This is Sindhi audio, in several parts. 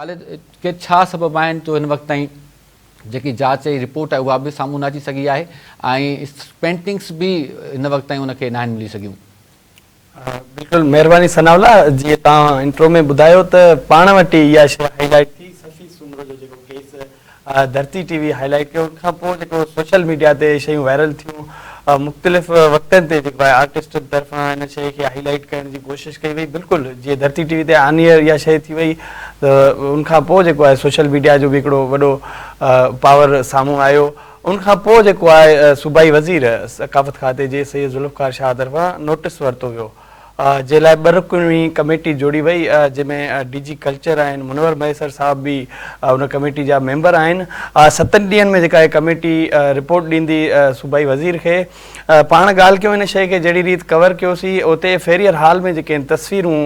خالد ڪي ڇا سبب آهن جو هن وقت تائين جيڪي جاچ جي رپورٽ آهي اها به سامهون نه اچي سگهي آهي ۽ پينٽنگس به هن وقت تائين ان کي ناهن ملي سگهيون. بلڪل مهرباني ثناء الله جيئن توهان انٽرو ۾ ٻڌايو ته پاڻ وٽ ئي اها شيء هائي لائيٽ ٿي صفي سومرو جو جيڪو ڪيس ڌرتي ٽي وي هائي لائيٽ ڪيو ان کان پوء جيڪو سوشل ميڊيا تي شيون وائرل ٿيون مختلف وقتن تي جيڪو آهي آرٽسٽن طرفان ان شيء کي هائي لائيٽ ڪرڻ جي ڪوشش ڪئي وئي بلڪل جيئن ڌرتي ٽي وي تي آن ايئر اها شيء ٿي وئي ته ان کان پوء جيڪو آهي سوشل ميڊيا جو به هڪڙو وڏو پاور سامهون آيو ان کان پوء جيڪو آهي صوبائي وزير ثقافت کاتي جي سيد ذوالفقار شاهه طرفان نوٽس ورتو ويو جي لاء ٻه رڪني ڪميٽي جوڙي وئي جنهن ۾ ڊي جي ڪلچر آهن منور مهيسر صاحب به ان ڪميٽي جا ميمبر آهن ستن ڏينهن ۾ جيڪا ڪميٽي رپورٽ ڏيندي صوبائي وزير کي پاڻ ڳالهه ڪيون ان شيء کي جهڙي ريت ڪور ڪيوسي اتي فيريئر هال ۾ جيڪي تصويرون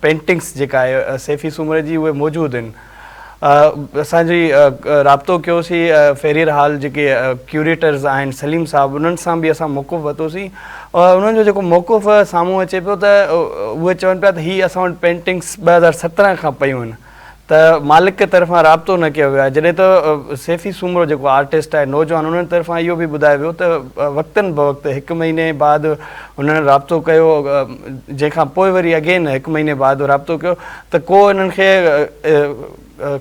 پينٽنگس جيڪا آهي سيفي سومري جي اهي موجود آهن اسان جي رابطو ڪيوسي فيريئر هال جيڪي ڪيوريٽرز آهن سليم صاحب انهن سان به اسان موقف ورتوسي انهن جو جيڪو موقف سامهون اچي پيو ته اهي چون پيا ته هي اسان وٽ پينٽنگس 2017 کان پيون آهن ته مالڪ طرفان رابطو نه ڪيو ويو آهي جڏهن ته سيفي سومرو جيڪو آرٽسٽ آهي نوجوان انهن طرفان اهو به ٻڌايو ويو ته وقتن بوقت هڪ مهيني بعد انهن رابطو ڪيو جنهن کان پوء وري اگين هڪ مهيني بعد رابطو ڪيو ته ڪو انهن کي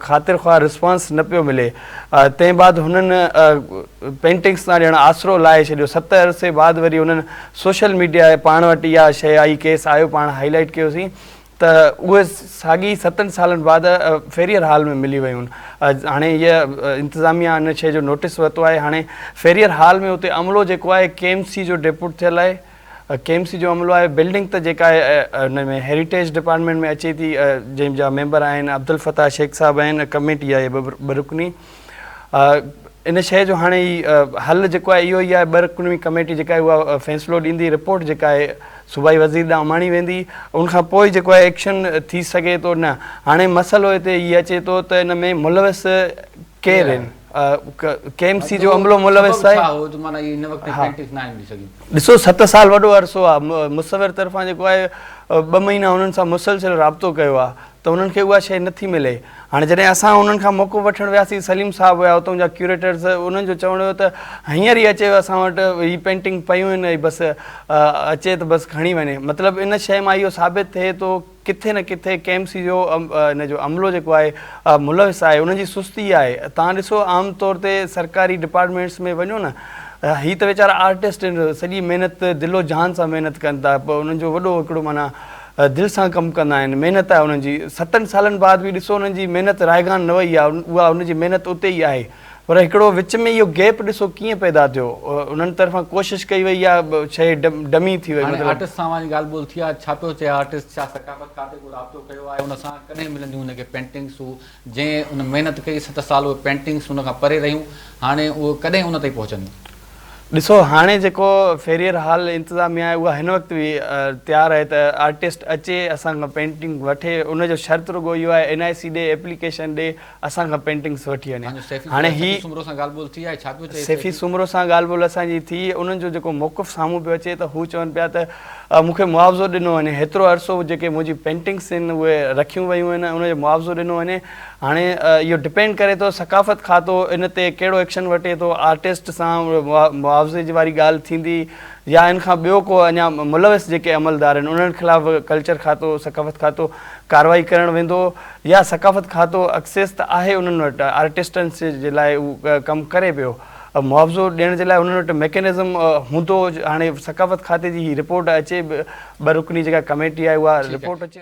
خاطر خواه رسپانس نه پيو ملي تنهن بعد هنن پينٽنگس تان ڄڻ آسرو لاهي ڇڏيو ست عرصي بعد وري هنن سوشل ميڊيا پاڻ وٽ اها شيء آئي ڪيس آيو پاڻ هائي لائيٽ ڪيوسين ته اهي ساڳي ستن سالن بعد فيريئر هال ۾ ملي ويون هاڻي هيء انتظاميا ان شيء جو نوٽيس ورتو آهي هاڻي فيريئر هال ۾ اتي عملو جيڪو آهي ڪي ايم سي جو ڊيپوٽ ٿيل آهي ڪي ايم سي جو عملو آهي بلڊنگ ته جيڪا آهي ان ۾ هيريٽيج ڊپارٽمينٽ ۾ اچي ٿي جنهن جا ميمبر آهن عبدالفتاح شيخ صاحب آهن ڪميٽي آهي ٻه رڪني ان شيء جو هاڻي حل جيڪو آهي اهو ئي آهي ٻه رڪني ڪميٽي جيڪا آهي اها فيصلو ڏيندي رپورٽ جيڪا آهي صوبائي وزير ڏانهن اماڻي ويندي ان کان پوء جيڪو آهي ايڪشن ٿي سگهي ٿو نه هاڻي مسئلو هتي هي اچي ٿو ته ان ۾ ملوث ڪير آهن ڪي ايم سي جو عملو ملوث آهي ڏسو ست سال وڏو عرصو آ مصور طرفان جيڪو آهي ٻه مهينا انهن سان مسلسل رابطو ڪيو آ ته انهن کي اها شيء نٿي ملي هاڻي جڏهن اسان انهن کان موقعو وٺڻ وياسين سليم صاحب هيا اتان جا ڪيوريٽرز انهن جو چوڻ هيو ته هينئر ئي اچي اسان وٽ هي پينٽنگ پيون آهن بس اچي ته بس کڻي وڃي مطلب ان شيء مان اهو ثابت ٿئي ٿو ڪٿي نه ڪٿي ڪي ايم سي جو ان جو عملو جيڪو آهي ملوث آهي ان جي سستي آهي تان ڏسو عام طور تي سرڪاري ڊپارٽمينٽس ۾ وڃو نه هي ته ويچارا آرٽسٽ آهن سڄي محنت دل و جان سان محنت ڪن ٿا پوء انهن جو وڏو هڪڙو معنيٰ دل سان ڪم ڪندا آهن محنت آهي انهن جي ستن سالن بعد به ڏسو انهن جي محنت رائگان نه وئي آهي اها ان جي محنت اتي ئي آهي پر هڪڙو وچ ۾ اهو گيپ ڏسو ڪيئن پيدا ٿيو انهن طرفان ڪوشش ڪئي وئي يا شيء ڊمي ٿي وئي هاڻي مطلب. آرٽسٽ سان اوهان جي ڳالهه ٻولهه ٿي آهي ڇا پيو چئي آرٽسٽ ڇا ثقافت کاتي ڪو رابطو ڪيو آهي ان سان ڪڏهن ملنديون ان کي پينٽنگس هو جنهن ان محنت ڪئي ست سال اهي پينٽنگس ان کان پري رهيون هاڻي اهي ڪڏهن ان تائين پهچنديون. ڏسو هاڻي جيڪو فيريئر هال انتظاميا آهي اها هن وقت به تيار آهي ته آرٽسٽ اچي اسان کان پينٽنگ وٺي ان جو شرط رڳو اهو آهي اين آء سي ڏي ايپليڪيشن ڏي اسان کان پينٽنگس وٺي وڃي. توهان جو سيفي هاڻي هي سيفي سومرو سان ڳالهه ٻولهه ٿي آهي ڇا پيو چئي سيفي سيفي؟ سومرو سان ڳالهه ٻولهه اسان جي ٿي انهن جو جيڪو موقف سامهون پيو اچي ته هو چون پيا ته مون کي معاوضو ڏنو وڃي هيترو عرصو جيڪي منهنجي پينٽنگس آهن اهي رکيون ويون آهن ان جو معاوضو ڏنو وڃي هاڻي اهو ڊپينڊ ڪري ٿو ثقافت کاتو ان تي ڪهڙو ايڪشن وٺي ٿو آرٽسٽ سان معاوضي جي واري ڳالهه ٿيندي يا ان کان ٻيو ڪو اڃا ملوث جيڪي عملدار آهن انهن خلاف ڪلچر کاتو ثقافت کاتو ڪارروائي ڪرڻ ويندو يا ثقافت کاتو اڪسيس ته آهي انهن وٽ آرٽسٽن جي لاء هو ڪم ڪري پيو معاوضو ڏيڻ جي لاء انهن وٽ ميڪنزم هوندو هاڻي ثقافت کاتي جي هي رپورٽ اچي ٻه رڪني جيڪا ڪميٽي آهي اها رپورٽ اچي.